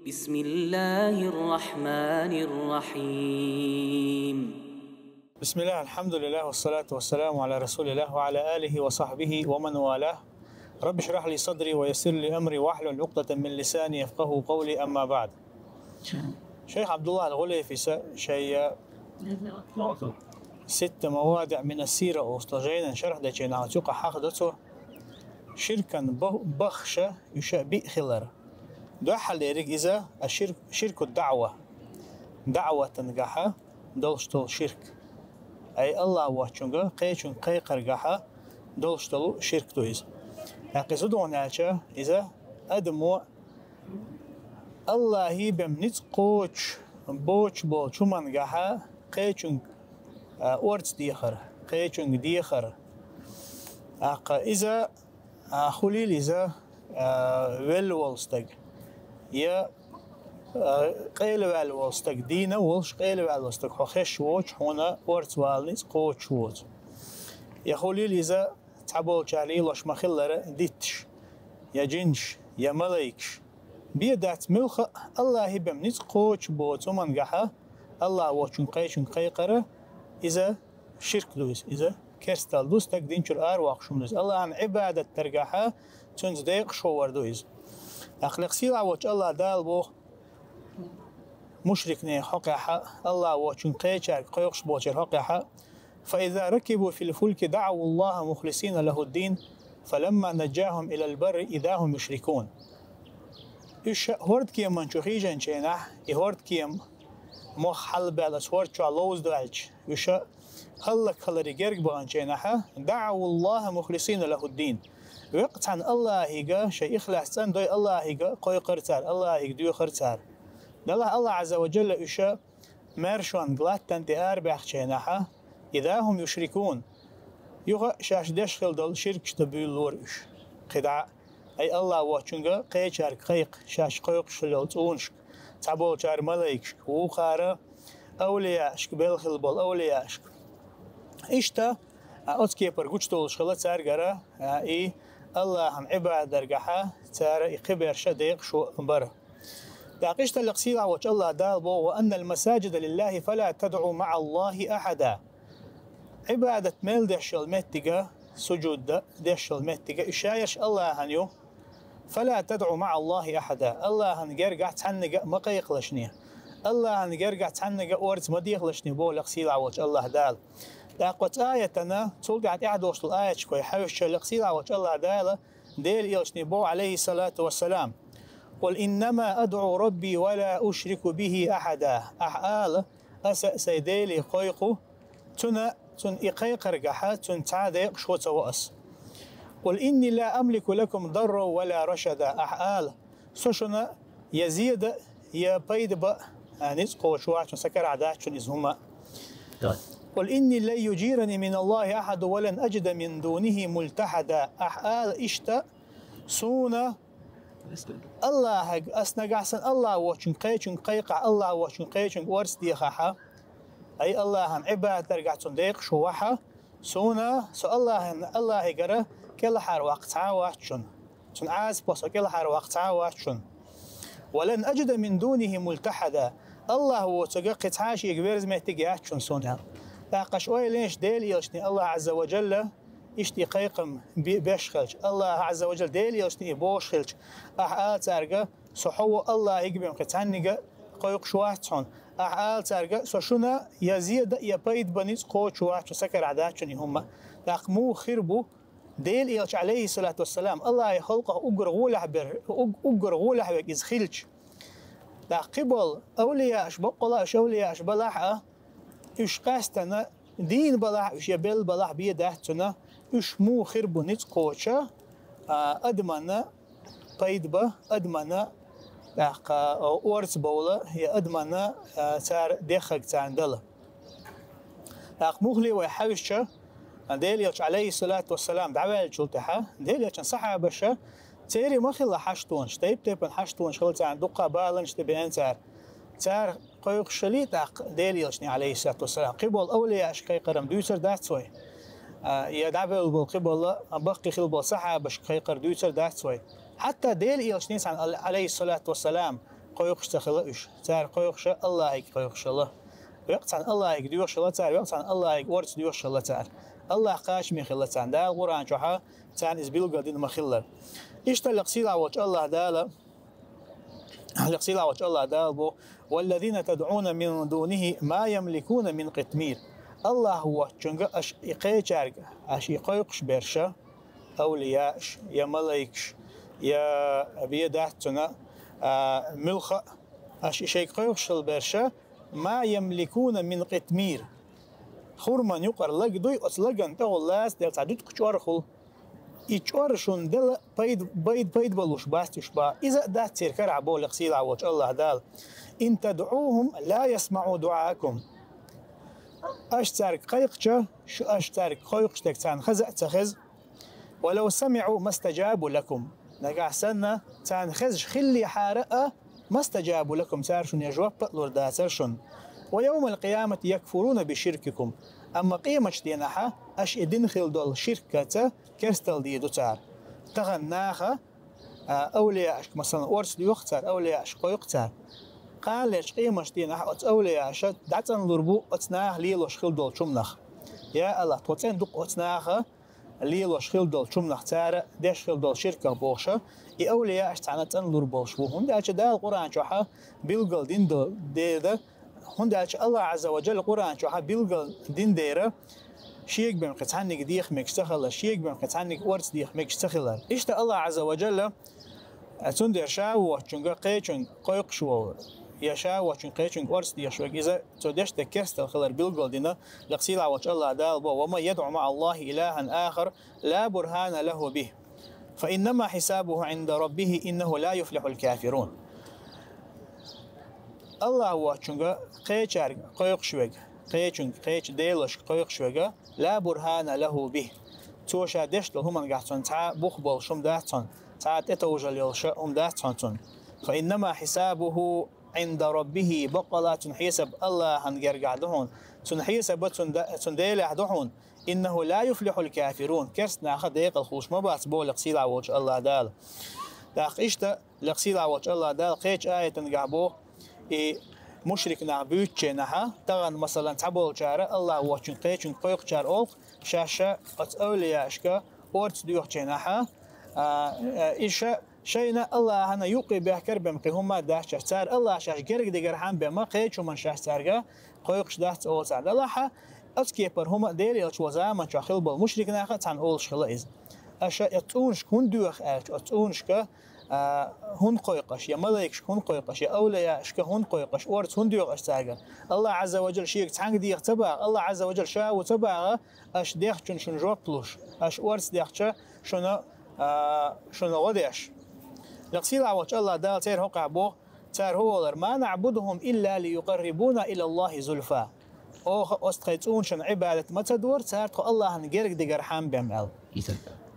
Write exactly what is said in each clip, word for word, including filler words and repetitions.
بسم الله الرحمن الرحيم. بسم الله، الحمد لله، والصلاة والسلام على رسول الله وعلى آله وصحبه ومن والاه. رب اشرح لي صدري ويسر لي أمري واحلل عقدة من لساني يفقهوا قولي، أما بعد. Шайх Абдуллах аль-ГӀулайфис шайя «Ситта мавадиӀ мина ссира» олуш долу жайнан шарх дечу нахаца юкъа хьахдо цо ширкан бо-, бахша уьш биъ хилар. Дуьххьал дерриг иза а ширк, ширку даӀва, даӀватан гахьа долуш долу ширк. Ай Аллах воцчунга, кхечунга кхайкхар гахьа долуш долу ширк ду иза. ТӀаккха иза зудогӀна аьлча, иза адамо Аллахьий бен ницкъ кхочуш боцуш болчу хӀуман гахьа кхечунга а, орца дехар, кхечунга дехар. ТӀаккха иза а, хуьлийла иза а, велла волу стаг, я а, къелаваьлла волу стаг, дийна а волуш къелаваьлла волу стаг, хьо хезаш воцуш, хьуна орца вала ницкъ кхочуш воцу. Я хуьлийла иза цхьаболчара лелош ма-хиллара дитташ, я жинаш, я малайкаш. Бен дац муьлхха а Аллахьий бен ницкъ кхочуш боцу хӀуман гахьа Аллах воцчунга, кхечунга кхайкхара, иза ширк ду иза, иза керстал ду, стаг дин чуьра аравоккхуш хӀума ду иза. Аллахьан Ӏибадат даргахьа цуьнца декъашхо вар ду иза. ТӀаккха лекха сийлахь воцчу Аллах Дала боху мушрикнех хьокъехьа, Аллах воцчунга кхечаьрга кхойкхуш болчеран хьокъехьа: «فإذا ركبوا في الفلك دعوا الله مخلصين له الدين فلما نجاهم إلى البر إذا هم يشركون». Уьш хӀордкеман чу хьийжинчу хенахь, и хӀордкема мох хьалабаьлла, аса хӀорда чохь ловза доьлча, уьш хӀаллакьхиларе герга баханчу хенахьа: «دعوا الله مخلصين له الدين». Веккъа цхьана Аллахьига, шайн ихлас цӀандой Аллахьига кхойкхара цара, Аллахьига доьхара цара. Делахь Аллах Ӏазза ва Джалла уьш маьршонга латтана тӀе арабаьхча хенахьа: «إذا هم يشركون». Юха а шаьш деш хила долу ширкаш дан буьйлалора уьш. КхидӀа а, ай Аллах воцчунга кхечаьрга кхайкха, шаьш кхойкхуш хила йолу цӀунашка, цхьаболчара малайкашка, вукхара авлияашка, белла хила болу авлияашка. Иштта а, оцу кепара гучудолуш хила цаьргара а, и Аллахьан Ӏибадат даргахьа цара и кхиберша декъашхо бара. ТӀаккха иштта лекха сийлахь воцчу Аллах Дала боху: «وأن المساجد لله فلا تدعوا مع الله أحدا». Ӏибадат мел деш йолу меттига, сужуд деш йолу меттига, уьш шаерш Аллахьан ю. «فلا تدعوا مع الله أحدا». Аллахьан гергахь цхьаннага а ма кхайкхалашне. Аллахьан гергахь цхьаннага а орца ма дехалашне, боху лекха сийлахь воцчу Аллах Дала. ТӀаккха оцу аятана, цул тӀаьхьа тӀаьхьа долуш долу аяташка вай хьаьвсича, лекха сийлахь воцчу Аллах Дала Делан элчане боху, Ӏалайхиссалату вассалам: «قل إنما أدعو ربي ولا أشرك به أحدا». Ахьа ала: «Аса а сайн Деле кхойкху, цуьнан, цуьнан и кхайкхаргахьа, цуьнан цхьа а декъашхо ца во ас». «قل إني لا أملك لكم ضرا ولا رشدا». Ахьа ала: «Со шуна я зе дан, я пайда бан а ницкъ кхочуш вац шуна, сан карахь дац шуна иза хӀума». «قل إني لن يجيرني من الله أحد ولن أجد من دونه ملتحدا». Ахьа ала иштта: «Суна Аллахьага, ас нагахь санна Аллах воцчунга кхечунга кхайкхахь, Аллах воцчунга кхечунга орца дехахьа, ай Аллахьан Ӏибадат даргахь цунна декъашхо вахьа, суна, со Аллахьан, Аллахьигара кӀелхьарваккха цхьа а вац шуна. Цуьнан Ӏазапах со кӀелхьарваккха цхьа а вац шуна. ولن أجد من دونه ملتحدا». Аллах воцург кхин цхьа а шега верза меттиг яц шуна суна. ТӀаккха аша ойла еш, Делан элчане Аллах Ӏазза ва Джалла иштта и кхайкхам бе-, беш хилча, Аллах Ӏазза ва Джалла Делан элчане и бохуш хилча, ахьа ала цаьрга: «Со хьо ву Аллахьига бен кхин цхьаннага а кхойкхуш вац хьуна». Ахьа ала цаьрга: «Со шуна я зе дан, я пайда бан ницкъ кхочуш вац шуна, сан карахь дац шуна и хӀума». ТӀаккха муха хир бу Делан элча, Ӏалайхиссалату вассалам, Аллахьан халкъах уггар гӀолехь бер-, уг-, уггар гӀолехь верг иза хилча? ТӀаккха кхин болу авлияаш, баккъала а уьш авлияаш балахь а, уьш къаьстина дийна балахь а уьш, я белла балахь а бен дац цуьнан, уьш муха хир бу ницкъ кхочуш, а, адаманна пайда бан, адаманна тӀаккха, а, орца бовла, я адаманна, а, цара деххарг царна дала. ТӀаккха муххале вай хьаьвсича, Делан элча, Ӏалайхиссалату вассалам, дӀаваьллачул тӀаьхьа, Делан элчан сахьабаша, церан ма хилла хьаштонаш, тайп-тайпана хьаштонаш хилла царна, дуккха баланаш тӀе беана цара. Цара кхойкхуш хилла тӀаккха Делан элчане, Ӏалайхиссалату вассалам. Кхин болу авлияашка кхайкхар-м дуьйцур дац вай. А, я дӀабевлла болу кхин болу, а, баккхий хилла болу сахьабашка кхайкхар дуьйцур дац вай. Хьатта Делан элчане цхьаьна, Ӏалайхиссалату вассалам, кхойкхуш ца хила уьш. Цара кхойкхуш Аллахьига кхойкхуш хила. Векъ цхьана Аллахьига доьхуш хила цара, векъ цхьана Аллахьига орца доьхуш хила цара. Аллахь кхачаме хила царна. Дала Къуръан чохь царна иза билгал дина ма-хиллара. Иштта лекха сийлахь волчу Аллахь Дала, лекха сийлахь волчу Аллахь Дала боху: «والذين تدعون من دونه ما يملكون من قطمير». Аллахь воцчуьнга аша и кхечаьрга, аша и кхойкхуш берш, авлияаш, я малайкаш, я бен дац цунна, а, муьлхха а, аша и шайга кхойкхуш хила берш, «ما يملكون من قطمير». Хурман юкъара лаг дуй, оцу лаган тӀехула лаца делла цхьа дуткъа чӀорхула. И чӀор шуна дала пайда, пайда, пайда балуш бац уьш баха. Иза а дац церан карахь боху лекха сийлахь волчу Аллахь Дала: «إن تدعوهم لا يسمعوا دعاءكم». Аша цаьрга кхайкхича, шу аша цаьрга кхойкхуш дерг царна хаза а ца хеза. «ولو سمعوا ما استجابوا لكم». Нагахь санна, царна хезаш хиллехьара а, «ما استجابوا لكم», цара шуна жоп а лур дацара шуна. «ويوم القيامة يكفرون بشرككم». Амма къематчу денахьа аша и дина хила долу ширкаца керстал дийр ду цара. Тахана наха, а, авлияашка, масалан, орца доьху цара, авлияашка кхойкху цара. Кханалерчу къематчу денахьа оцу авлияаша дӀацӀанлур бу оцу наха лелош хила долчу хӀуманах. Я Аллахь, тхо цӀена ду-кх оцу наха лелош хила долчу хӀуманах, цара деш хила долу ширках бохуша, и авлияаш цхьаьна цӀанлур болуш бу. ХӀунда аьлча Дала Къуръан чохьа билгал дина до-, дела, хӀунда аьлча Аллахь Азза ва Джалла Къуръан чохьа билгал дина дера, шега бен кхин цхьаьнниг деха мегаш ца хилар, шега бен кхин цхьаьнниг орца деха мегаш ца хилар. Иштта Аллахь Азза ва Джалла, а, цундела ша воцчуьнга кхечуьнга кхойкхуш волу, я ша воцчуьнга кхечуьнга орца дехаш верг, иза цо деш дерг керстал хилар билгал дина, лекха сийлахь волчу Аллахь Дала боху: «ومن يدع مع الله إلها آخر لا برهان له به فإنما حسابه عند ربه إنه لا يفلح الكافرون». Аллахь воцчуьнга кхечаьрга кхойкхуш верг, кхечуьнга, кхечу делошка кхойкхуш верг, «لا برهان له به». Цо ша деш долу хӀумангахь цунна цхьа а бух болуш хӀума дац цунна, цхьа а тӀетовжал йолуш хӀума дац цунна цунна. «فإنما حسابه عند ربه», баккъалла цуьнан хьесап Аллахьан гергахь ду хьуна. Цуьнан хьесап цуьнан да-, цуьнан Делехь ду хьуна. «إنه لا يفلح الكافرون». Керста наха декъала хуьлуш ма бац боху лекха сийлахь волчу Аллахь Дала. ТӀаккха иштта лекха сийлахь волчу Аллахь Дала кхечу аятангахь боху, и мушрик нах буьйцучу хенахьа, тахана, масалан, цхьаболчара Аллахь воцчуьнга кхечуьнга кхойкхучара олу-кх, шаьш оцу авлияашка орца доьхучу хенахьа, а, а, и ша-, шайна Аллахьана юккъе бехкар бен кхин хӀумма а дац шаьш. Цара Аллахь шаьш герга дигар хьан бен ма кхечу хӀуманна шаьш цаьрга кхойкхуш дац олу цара. Делахьа, оцу кепара хӀума Дела Элча волу заман чохь хилла болу мушрик наха а цхьаьна олуш хилла иза. Аша я цӀунашка хӀунда доьху аьлча, оцу цӀунашка, а, хӀунда кхойкхуш, я малайкашка хӀунда кхойкхуш, я авлияашка хӀунда кхойкхуш, орца хӀунда доьху аша цаьрга? Аллахь Азза ва Джалла шега цхьаьнга деха ца баха, Аллахь Азза ва Джалла ша ву ца баха, аша дехначунна шуна жоп луш, аша орца дехча, шуна, а, шуна гӀо деш. Лекха сийлахь волчу Аллахь Дала церан хӀокхахь боху, цара хӀун олар: «ما نعبدهم إلا ليقربونا إلى الله زلفى». Оха оцу тхайн цӀунашна Ӏибадат ма ца дора, цара тхо Аллахьна герга дигар хьан бен аьлла. Иза.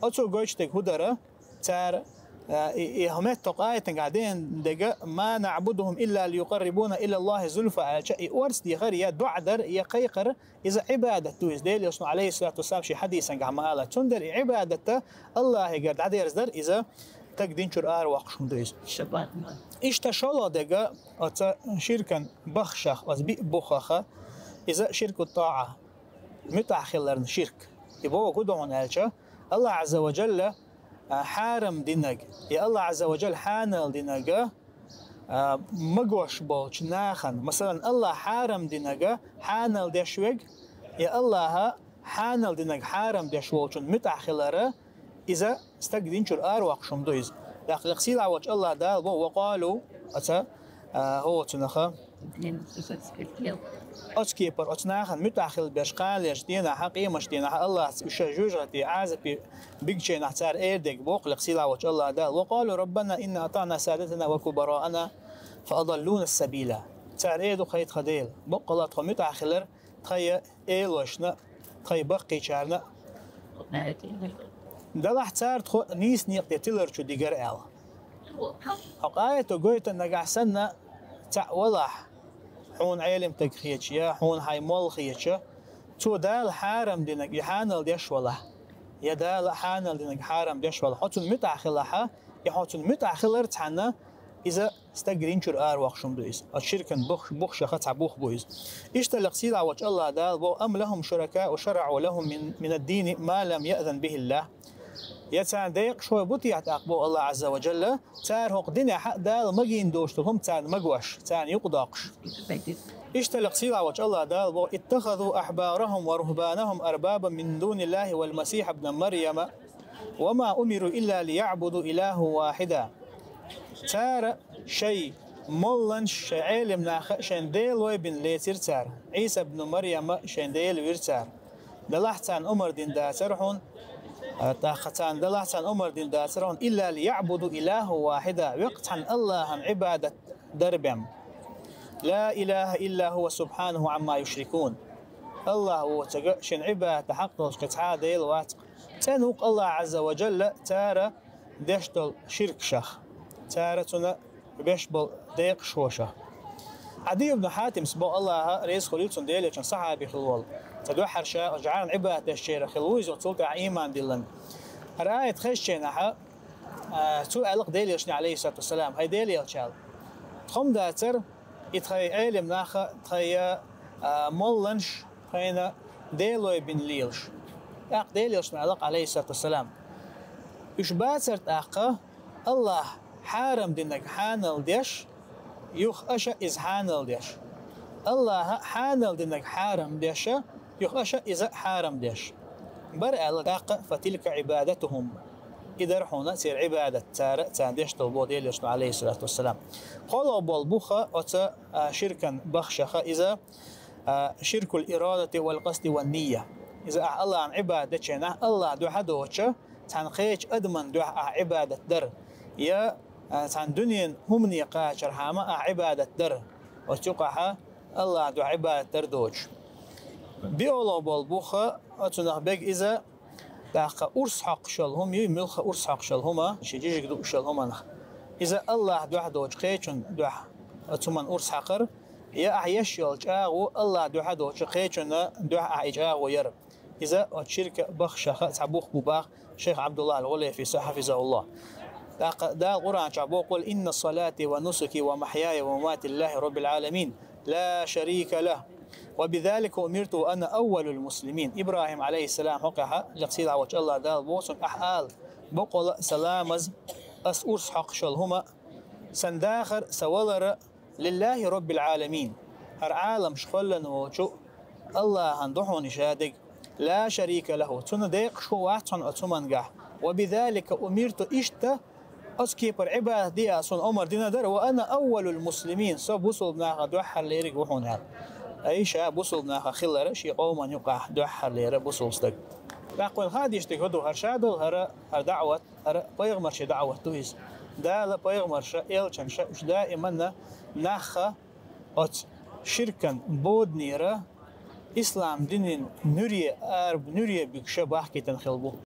Оцо гойтуш дерг хӀун дара? Цара, а, и, и хӀумет тхо къайтангахь деана дега: «ما نعبدهم إلا ليقربونا إلى الله زلفى», аьлча, и орца дехар, я доӀа дар, я кхайкхар, иза Ӏибадат ду иза. Дела Элчано, алейхиссалату вассалам, шен хьадисангахь ма ала. Цундела и Ӏибадатта Аллахьигара дӀадерзадар иза, стаг динчуьра аравоккхуш хӀума ду иза. Шабат ма. Иштта шолгӀа дега оцу ширкан бахшах, оцу биъ бухаха, иза ширку тӀаӀа, муьтӀахь хиларна ширк. И боху хӀун ду хьуна аьлча, Аллахь Азза ва Джалла, а, хьарам динаг, я Аллахь Азза ва Джалла хьанал динага, а, магош болчу нахана, масалан, Аллахь хьарам динага хьанал деш верг, я Аллахьа хьанал динаг хьарам деш волчун муьтӀахь хилара, иза стаг динчуьра аравоккхуш хӀума ду иза. ТӀаккха лекха сийлахь волчу Аллахь Дала боху: «وقالوا», оцу, а, хӀо оцу наха, оцу кепара, оцу нахана муьтӀахь хила берш кханалерчу денахьа, къематчу денахьа Аллахьца уьш жоьжахати, Ӏазапи бигчу хенахь цара эр дерг боху лекха сийлахь волчу Аллахь Дала: «وقالوا ربنا إنا أطعنا سادتنا وكبراءنا فأضلونا السبيلا». Цара эр ду: «ХӀай тхан Дела, баккъалла тхо муьтӀахь хилар тхайн элошна, тхайн баккхийчарна. Делахь цара тхо нийса некъа тӀе тилар чу дигара», — аьлла. Хьо къайто гойтан нагахь санна цхьаъ валахь, хьуна Ӏелим стаг хеташ я, хьуна хьайн молла хеташ, цо Дала хьарам динаг и хьанал деш валахь, я Дала хьанал динаг хьарам деш валахь, хьо цунна муьтӀахь хилахьа, и хьо цунна муьтӀахь хилар цхьаьна Иза стаг дин чуьра аравоккхуш хӀума ду иза. Оцу ширкан бух-, бухашха цхьа бух бу иза. Иштта лекха сийлахь волчу АллахӀ Дала боху: «Ам лахум шурака шарау лахум мин, мин ад-дини ма лам яъзан бихиллах». Я царна декъашхой бу техьа тӀаккха боху АллахӀ Азза ва Джалла, цара хӀокху динехь Дала магийна долуш долу хӀума царна магош, царна юкъадоккхуш. Иштта лекха сийлахь волчу АллахӀ Дала боху: «Иттахазу ахбарахум ва рухбанахум арбабан мин дуниллахи вал масиха бна Марьяма, ва ма умиру илла лияъбуду илаху вахида». Цара шайн молланаш, шайн Ӏелам наха шайн делой бина лецира цара. Ӏийса бну Марьяма шайн дела вира цара. Делахь царна омар дина дацара хьуна, а, тӀаккха царна делахь царна омар дина дацара хьуна, илла лияъбуду илаху вахида, веккъа цхьана АллахӀан Ӏибадат дар бен. Ла илаха илла хува субханаху амма юшрикун. АллахӀ воцург шен Ӏибадата хьакъ долуш кхин цхьа а дела вац. ЦӀена ву-кх АллахӀ Азза ва Джалла цара деш долу ширкашах, цара цунна беш болу декъашхошах. Ӏади ибн Хьатимс боху, АллахӀ реза хуьлийла цунна, Делан Элчан сахьаби хилла волу. Цхьа дуьххьара ша жӀарна Ӏибадат дешчеран хилла ву иза, цул тӀаьхьа ийман диллина. ХӀара аят хезчийнахь, а, цо аьлла-кх Делан Элчане, алейхиссалату вассалам: «ХӀай Делан Элча, аьлла, тхо-м дацара, и тхайн Ӏелам наха, тхайн, а, молланаш тхайна делой бина лелаш». ТӀаккха Делан Элчано аьлла-кх, алейхиссалату вассалам: «Уьш бацара тӀаккха АллахӀа хьарам динарг хьанал деш, юха аша иза хьанал деш. АллахӀа хьанал динарг хьарам деш, юха аша иза хьарам деш». Бара аьлла тӀаккха: «Фатилка Ӏибадатухум». И дара хьуна церан Ӏибадат, цара царна деш долу боху Делан Элчано, алейхиссалату вассалам. КхоалгӀа болу бух оцу, а, ширкан бахшаха иза, а, ширкул ирадати вал къасди ван нийя. Иза ахь АллахӀан Ӏибадат дечийнахь, АллахӀ дуьхьа доцуш, цхьана кхечу адаман дуьхьа ахь Ӏибадат дар, я, а, цхьана дуьненан хӀумане кхачархьама ахь Ӏибадат дар, оцу юкъахь АллахӀан дуьхьа Ӏибадат дар доцуш. ПхоалгӀа болу бух, оцунах бега иза, тӀаккха урс хьокхуш йолу хӀума юй, муьлхха урс хьокхуш йолу хӀума, шен жижиг дууш йолу хӀуманах. Иза АллахӀ дуьхьа доцуш кхечун дуьхьа оцу хӀуманна урс хьакхар, я ахь еш йолу чӀагӀо АллахӀ дуьхьа доцуш кхечунна дуьхьа ахь и чӀагӀо яр. Иза оцу ширка бахшаха цхьа бух бу боху шайх Ӏабдуллахь ал-ГӀулайфис, хьафизахуллахӀ. ТӀаккха Дала Къуръан чохь боху: «Къул инна салати ва нусуки ва махьяя ва мамати лиллахи раббил Ӏаламин, ла шарика лах, ва бизалика умирту ва ана аввалул муслимин». ИбрахӀим, алейхиссалам, хьокъехь лекха сийлахь волчу АллахӀ Дала боху цуьнга: «Ахь ала: „Бакъволу а сан ламаз, ас урс хьокхуш йолу хӀума, сан дахар, сан валар лиллахи раббил Ӏаламин, хӀара Ӏаламаш кхоьллина волчу АллахӀан ду хьуна и шадерг, ла шарика лаху, цунна декъашхо вац хьуна оцу хӀумангахь. Ва бизалика умирту, иштта оцу кепара Ӏибадат де а суна омар дина дара, ва ана аввалул муслимин, со бусулба нахах дуьххьарлериг ву хьуна», – аьлла. Ай, ша бусулба нахах хилар шен къоман юкъахь дуьххьарлера бусулба стаг. ТӀаккха вайна хаа дезаш дерг хӀун ду? ХӀара ша долу хӀара, хӀара даӀват, хӀара пайхамаршийн даӀват ду иза. Дала пайхамарша, элчанша уьш даиманна нахха оцу ширкан боданера ислам динан нуьре ара, нуьре буьгуша бахкийтина хилла бу.